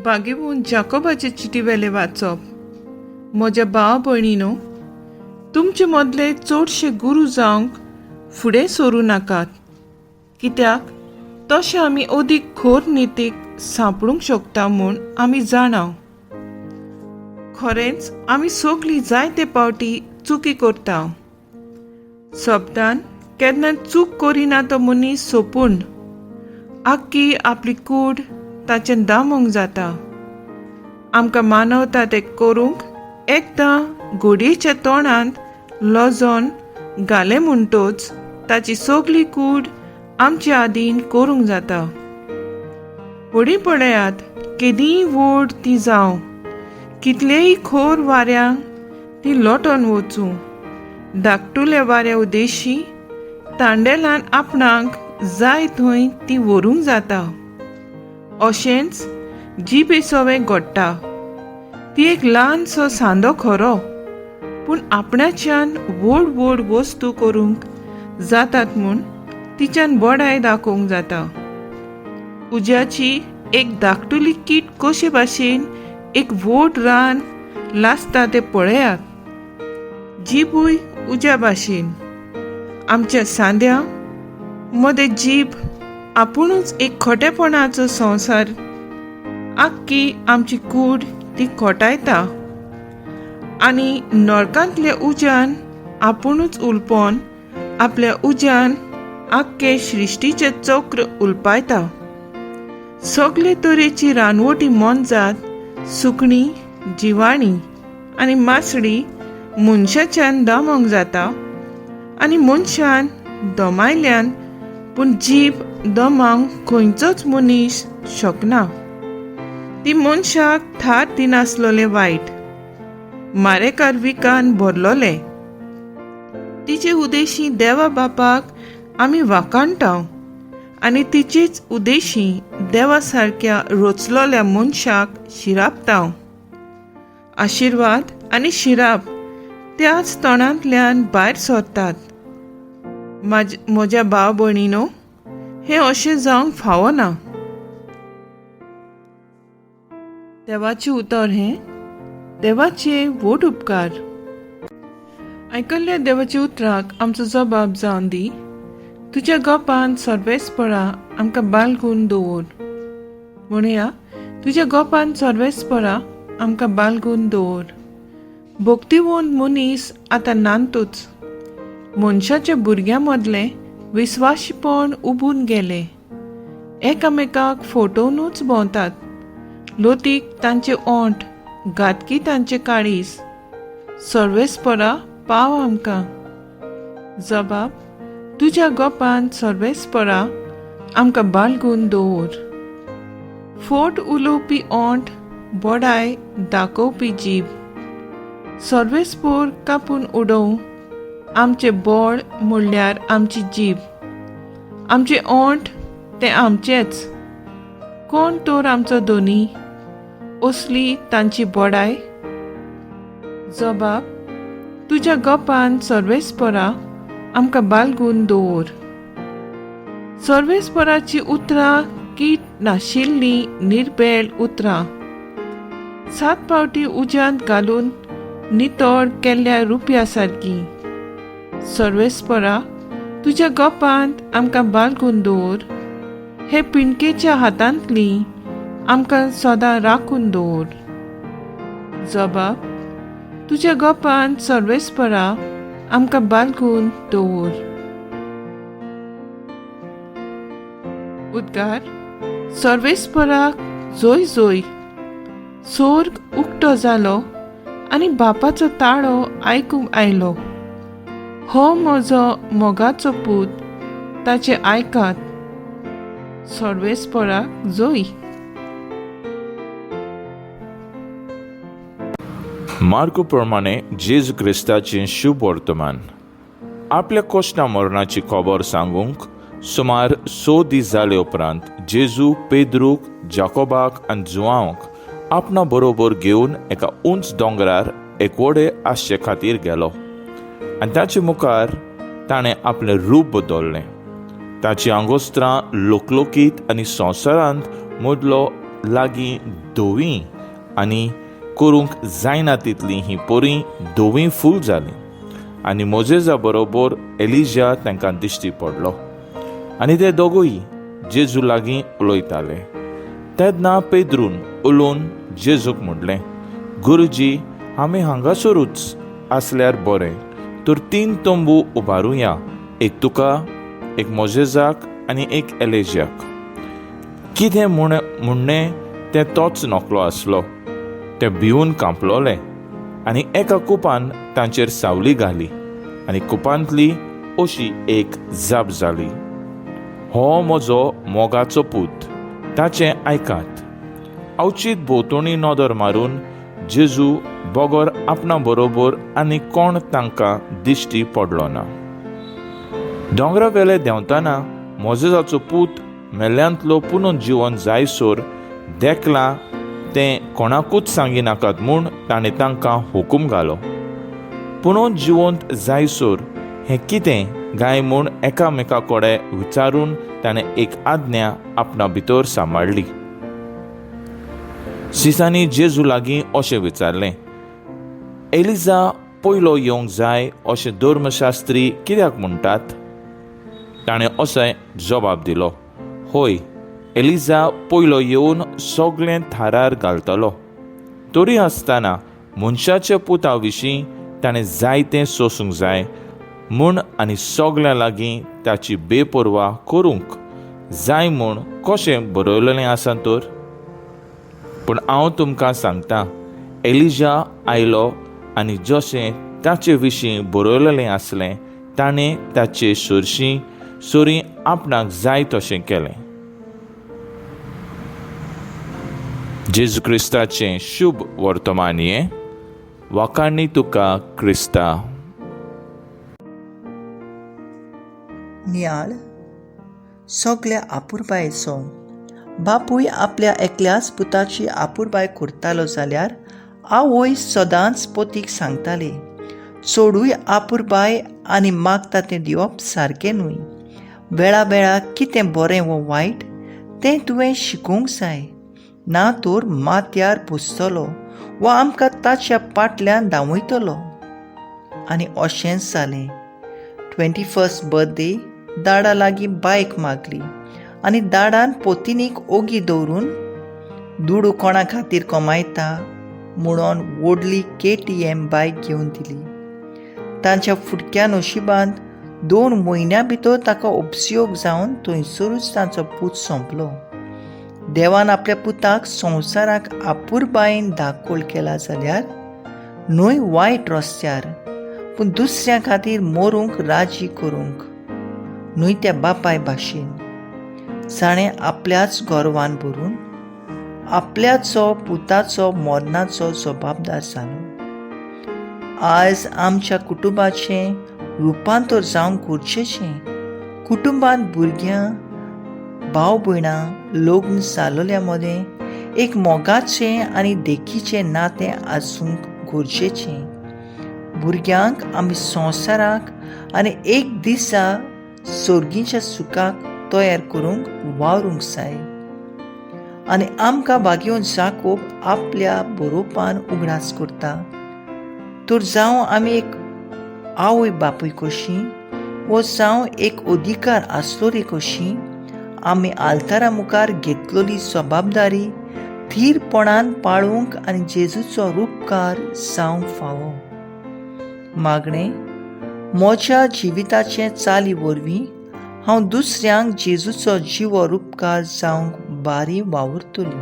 भागेवून जाकोबाचे चिटी वेलें वाचप. म्हज्या भाव भयणीनो, तुमचे मदले चडशे गुरू जावंक फुडें सरूं नाकात, कित्याक तशें आमी अदीक खोर नितीक सांपडूंक शकता म्हूण आमी जाणा. खरेंच आमी सगलीं जायते पावटी चुकी करता. शब्दान केन्ना चूक करिना तो मनीस सोपून आख्खी आपली कूड ताचें दामूंक जाता. आमकां मानवता तें करूंक एकदां घोडयेच्या तोंडांत लजोन घालें म्हणटच ताची सगली कूड आमचे आदीन करूंक जाता. व्हडीं पळयात, केदींय व्हड ती जावं, कितलेय खोर वाऱ्यांक ती लोटोन वचूं, धाकटुल्या वाऱ्या उदेशी तांडेलान आपणाक जाय थंय ती व्हरूंक जाता. अशेंच जिबे सवें घडटा. ती एक ल्हानसो सांदो खरो, पूण आपणाच्यान व्हड व्हड वस्तू करूंक जातात म्हूण तिच्यान बडाय दाखोवंक जाता. उज्याची एक धाकटुली कीट कशे भाशेन एक व्हड रान लासता तें पळयात. जिबूय उज्या भाशेन. आमच्या सांद्या मदें जीब आपुणूच एक खोटेपणाचो संवसार. आख्खी आमची कूड ती खोटायता आनी नरकांतल्या उज्यान आपुणूच उलपोन आपल्या उज्यान आख्खे सृश्टीचें चक्र उलपायता. सगले तरेची रानवटी मोनजात, सुकणीं, जिवाणीं आनी मासडी मनशाच्यान दमोंक जाता आनी मनशान दमायल्यान, पूण जीब दमावंक खंयचोच मनीस शकना. ती मनशाक थार दिनासलोलें वायट मारेकार विकान भरलोलें. तिचे उदेशी देवा बापाक आमी वाखाणटा आनी तिचेच उदेशी देवा सारक्या रचलोल्या मनशाक शिरापता. आशिर्वाद आनी शिराप त्याच तोंडांतल्यान भायर सरतात. म्हज्या भाव भयणीनो, हें अशें जावंक फावना. देवाचें उतर हें. देवाचे व्हड उपकार. आयकल्ल्या देवाच्या उतराक आमचो जबाब जावन दी. तुज्या गोपान सर्वेस्परा आमकां बालगून दवर. म्हणया, तुज्या गोपान सर्वेस्परा आमकां बालगून दवर. भक्तिवंत मनीस आतां नांतूच. मनशाच्या भुरग्यां मदलें विस्वाशीपण उबून गेलें. एकामेकाक फटोवनूच भोंवतात. लोतीक तांचे ओंठ, घातकी तांचे काळीज. सर्वेस्परा पाव आमकां. जबाब, तुज्या गोपान सर्वेस्परा आमकां बालगून दवर. फोट उलोवपी ओंठ, बडाय दाखोवपी जीब, सर्वेस्पोर कापून उडोवं. आमचें बळ म्हणल्यार आमची जीब, आमचे ओंठ ते आमचेच. कोण तर आमचो धनी, असली तांची बडाय. जबाब, तुज्या गोपान सर्वेस्परा आमकां बालगून दवर. सर्वेस्पराची उतरां कीट नाशिल्लीं निर्बेळ उतरां, 7 फावटी उज्यांत घालून नितळ केल्ल्या रुपया सारकी. सर्वेस्परा तुज्या गोपांत आमकां बालगून दवर. हे पिंडकेच्या हातांतली आमकां सदां राखून दवर. जबाब, तुज्या गोपांत सर्वेस्परा आमकां बालगून दवर. उद्गार, सर्वेस्पराक जोय जोय. सोर्ग उक्तो जालो आनी बापाचो ताळो आयकूंक आयलो. हो म्हजो मोगाचो पूत, ताचें आयकात. सर्वेस्पराक जोय. मार्को प्रमाणे जेजू क्रिस्ताचें शुभ वर्तमान. आपल्या कोश्णा मरणाची खबर सांगूंक सुमार 6 दीस जाले उपरांत जेजू पेद्रूक, जाकोबाक आनी जुआंवक आपणा बरोबर घेवन एका उंच दोंगरार एकवडे आसचे खातीर गेलो आनी ताचे मुखार ताणें आपलें रूप बदल्लें. ताचीं आंगोस्त्रां लोकलोकीत आनी संवसारांत मदलो लागीं धवीं आनी करूंक जायना तितलीं ही पोरीं धवीं फूल जालीं. आनी मोजेजा बरोबर एलिजा तांकां दिश्टी पडलो आनी ते दोगूय जेजू लागीं उलयताले. तेन्ना पेद्रून उलोवन जेजूक म्हणलें, गुरुजी, आमी हांगासरूच आसल्यार बरें, तर 3 तंबू उबारुया, एक तुका, एक मोजेजाक आनी एक एलिजाक. कितें म्हणणें तें तोच नकलो आसलो. ते भिवन कांपलोले आनी एका कुपान तांचेर सावली घाली आनी कुपांतली अशी एक जाप जाली, हो म्हजो मोगाचो पूत, ताचें आयकात. अवचीत भोंवतणी नदर मारून जेजू बगर आपणा बरोबर आनी कोण तांकां दिश्टी पडलो ना. दोंगरा वेले देंवतना मोजेजाचो पूत मेल्यांतलो पुनून जिवन जायसर देखलां तें कोणाकूच सांगिनाकात म्हूण ताणें तांकां हुकूम घालो. पुणून जिवंत जायसर हें कितें गाय म्हूण एकामेका कडेन विचारून ताणें एक आज्ञा आपणा भितर सांबाळ्ळी. सिसांनी जेजू लागीं अशें विचारलें, एलिजा पयलो येवंक जाय अशें धर्मशास्त्री कित्याक म्हणटात? ताणें अशें जबाब दिलो, हय, एलिजा पयलो येवन सगळें थारार घालतलो. तरी आसतना मनशाच्या पुता विशीं ताणें जायतें सोसूंक जाय म्हूण आनी सगळ्यां लागीं ताची बेपर्वा करूंक जाय म्हूण कशें बरयलेलें आसा तर? पूण हांव तुमकां सांगता, एलिजा आयलो आनी जशें ताचे विशीं बरयलेलें आसलें ताणें ताचे सरशीं सरी आपणाक जाय तशें केलें. जेजू क्रिस्ताचें शुभ वर्तमान हें. वाखाणी तुका क्रिस्ता. नियाळ सगल्या आपुरबायेचो बापूय आपल्या एकल्याच पुताची आपुरबाय करतालो जाल्यार आवय सदांच पोतीक सांगताली, चडूय आपुरबाय आनी मागता तें दिवप सारकें न्हय. वेळा वेळा कितें बरें वो वायट तें तुवें शिकूंक जाय, ना तर माथ्यार बसतलो वा आमकां ताच्या पाटल्यान धांवयतलो. आनी अशेंच जालें. 21st birthday दाडा लागीं बायक मागली आनी दाडान पोतिनीक ओगी दवरून दुडू कोणा खातीर कमायता म्हणून व्हडली KTM बायक घेवन दिली. तांच्या फुटक्या नशिबांत 2 म्हयन्या भितर ताका उपसयोग जावन थंयसरूच तांचो पूत सोंपलो. देवान आपल्या पुताक संवसाराक आपुरबायेन दाखोल केला जाल्यार न्हय वायट रस्त्यार, पूण दुसऱ्या खातीर मरूंक राजी करूंक न्हय त्या बापाय भाशेन जाणें आपल्याच गर्वान भरून आपल्याचो पुताचो मरणाचो जबाबदार जालो. आज आमच्या कुटुंबाचें रुपांतर जावंक गरजेचें. कुटुंबांत भुरग्यां, भाव भयणां लग्न जालोल्या मदें एक मोगाचें आनी देखीचें नातें आसूंक गरजेचें. भुरग्यांक आमी संवसाराक आनी एक दिसा सर्गीच्या सुखाक तयार करूंक वावरूंक जाय. आनी आमकां भाग्योवन जाकोब आपल्या बरोवपान उगडास करता, तर जावं आमी एक आवय बापूय कशी वो जावं एक अधिकार आसलोली कशी आमी आल्तारा मुखार घेतलोली जबाबदारी थीरपणान पाळूंक आनी जेजूचो रुपकार जावंक फावो. मागणें, म्हज्या जिविताचे चाली वरवीं हांव दुसऱ्यांक जेजूचो जिवो रुपकार जावंक बारी वावुरतली.